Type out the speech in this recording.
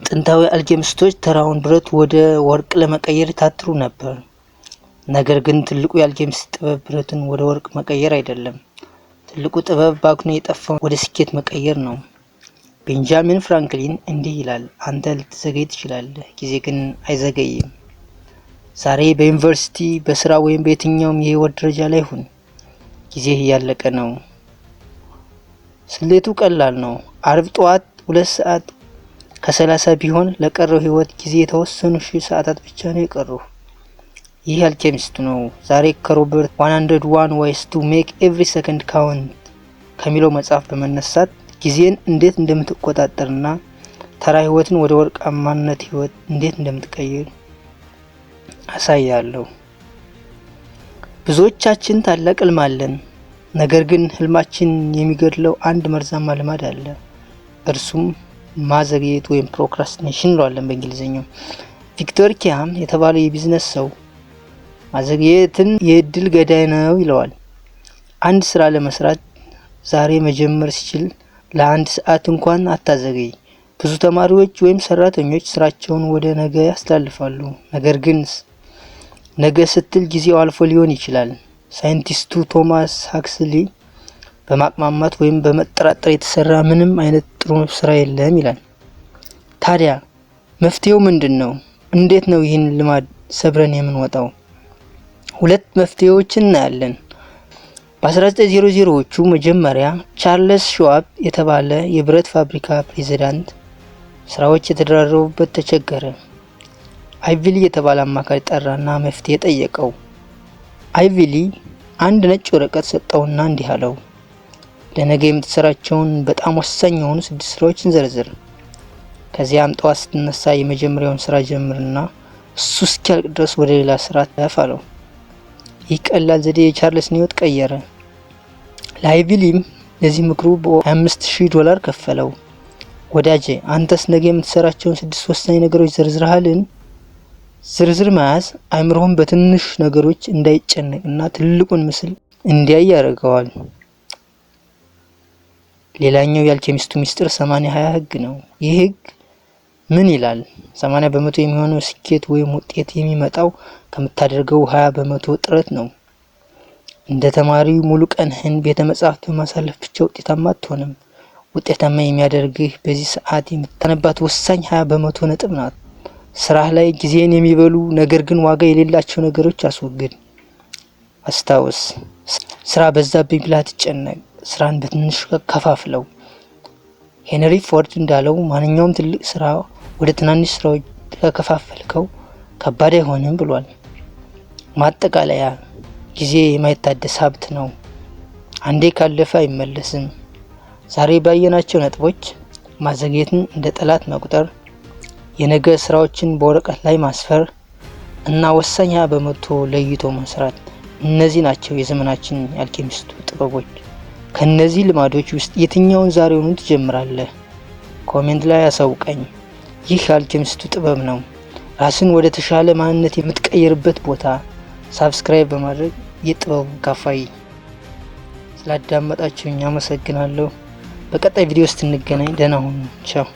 ጥንታዊ አልኬሚስቶች ተራውን ብረት ወደ ወርቅ ለመቀየር ይታትሩ ነበር። ነገር ግን ትልቁ የአልኬሚስት ጥበብ ብረትን ወደ ወርቅ መቀየር አይደለም። ትልቁ ጥበብ ባክኖ የጠፋውን ወደ ስኬት መቀየር ነው። ቤንጃሚን ፍራንክሊን እንዲህ ይላል፣ "አንተ ልትዘገይ ትችላለህ፣ ጊዜ ግን አይዘገይም።" ዛሬ በዩኒቨርሲቲ፣ በስራ ወይም በየትኛውም የህይወት ደረጃ ላይ ሁን፣ ጊዜህ እያለቀ ነው። ስሌቱ ቀላል ነው። አርብ ጠዋት 2 ሰዓት ከ30 ቢሆን ለቀረው ህይወት ጊዜ የተወሰኑ ሺህ ሰዓታት ብቻ ነው የቀሩህ። ይህ አልኬሚስቱ ነው። ዛሬ ከሮበርት 101 Ways to Make Every Second Count ከሚለው መጽሐፍ በመነሳት ጊዜን እንዴት እንደምትቆጣጠርና ተራ ህይወትን ወደ ወርቃማነት ህይወት እንዴት እንደምትቀይር አሳያለሁ። ብዙዎቻችን ታላቅ ህልም አለን። ነገር ግን ህልማችን የሚገድለው አንድ መርዛማ ልማድ አለ። እርሱም ማዘግየት ወይም procrastination እንለዋለን በእንግሊዝኛው። ቪክቶር ኪያም የተባለው የቢዝነስ ሰው ማዘግየትን የእድል ገዳይ ነው ይለዋል። አንድ ስራ ለመስራት ዛሬ መጀመር ሲችል ለአንድ ሰዓት እንኳን አታዘገይ። ብዙ ተማሪዎች ወይም ሰራተኞች ስራቸውን ወደ ነገ ያስተላልፋሉ። ነገር ግን ነገ ስትል ጊዜው አልፎ ሊሆን ይችላል። ሳይንቲስቱ ቶማስ ሀክስሊ በማቅማማት ወይም በመጠራጠር የተሰራ ምንም አይነት ጥሩ ስራ የለም ይላል። ታዲያ መፍትሄው ምንድን ነው? እንዴት ነው ይህን ልማድ ሰብረን የምንወጣው? ሁለት መፍትሄዎችን እናያለን። በ1900ዎቹ መጀመሪያ ቻርለስ ሽዋብ የተባለ የብረት ፋብሪካ ፕሬዚዳንት ስራዎች የተደራረቡበት ተቸገረ። አይቪሊ የተባለ አማካሪ ጠራና መፍትሄ ጠየቀው። አይቪሊ አንድ ነጭ ወረቀት ሰጠውና እንዲህ አለው፣ "ለነገ የምትሰራቸውን በጣም ወሳኝ የሆኑ ስድስት ስራዎችን ዘርዝር። ከዚያም ጠዋት ስትነሳ የመጀመሪያውን ስራ ጀምርና እሱ እስኪያልቅ ድረስ ወደ ሌላ ስራ አትለፍ" አለው። ይህ ቀላል ዘዴ የቻርልስን ሕይወት ቀየረ። ለአይቪሊም ለዚህ ምክሩ በ25,000 ዶላር ከፈለው። ወዳጄ፣ አንተስ ነገ የምትሰራቸውን ስድስት ወሳኝ ነገሮች ዘርዝረሃልን? ዝርዝር መያዝ አእምሮህን በትንሽ ነገሮች እንዳይጨነቅና ትልቁን ምስል እንዲያይ ያደርገዋል። ሌላኛው የአልኬሚስቱ ሚስጥር 80/20 ህግ ነው። ይህ ህግ ምን ይላል? 80% የሚሆነው ስኬት ወይም ውጤት የሚመጣው ከምታደርገው 20% ጥረት ነው። እንደ ተማሪ ሙሉ ቀንህን ቤተ መጻሕፍት በማሳለፍ ብቻ ውጤታማ አትሆንም። ውጤታማ የሚያደርግህ በዚህ ሰዓት የምታነባት ወሳኝ 20% ነጥብ ናት። ስራህ ላይ ጊዜን የሚበሉ ነገር ግን ዋጋ የሌላቸው ነገሮች አስወግድ። አስታውስ፣ ስራ በዛብኝ ብለህ አትጨነቅ። ስራን በትንሹ ከፋፍለው። ሄንሪ ፎርድ እንዳለው ማንኛውም ትልቅ ስራ ወደ ትናንሽ ስራዎች ከከፋፈልከው ከባድ አይሆንም ብሏል። ማጠቃለያ፣ ጊዜ የማይታደስ ሀብት ነው። አንዴ ካለፈ አይመለስም። ዛሬ ባየናቸው ነጥቦች ማዘግየትን እንደ ጠላት መቁጠር፣ የነገ ስራዎችን በወረቀት ላይ ማስፈር እና ወሳኝ 20% ለይቶ መስራት፣ እነዚህ ናቸው የዘመናችን የአልኬሚስቱ ጥበቦች። ከእነዚህ ልማዶች ውስጥ የትኛውን ዛሬውኑ ትጀምራለህ? Comment ላይ አሳውቀኝ። ይህ የአልኬሚስቱ ጥበብ ነው። ራስን ወደ ተሻለ ማንነት የምትቀይርበት ቦታ። Subscribe በማድረግ የጥበቡ ተካፋይ። ስላዳመጣችሁኝ አመሰግናለሁ። በቀጣይ ቪዲዮ እስክንገናኝ ደህና ሁኑ። ቻው።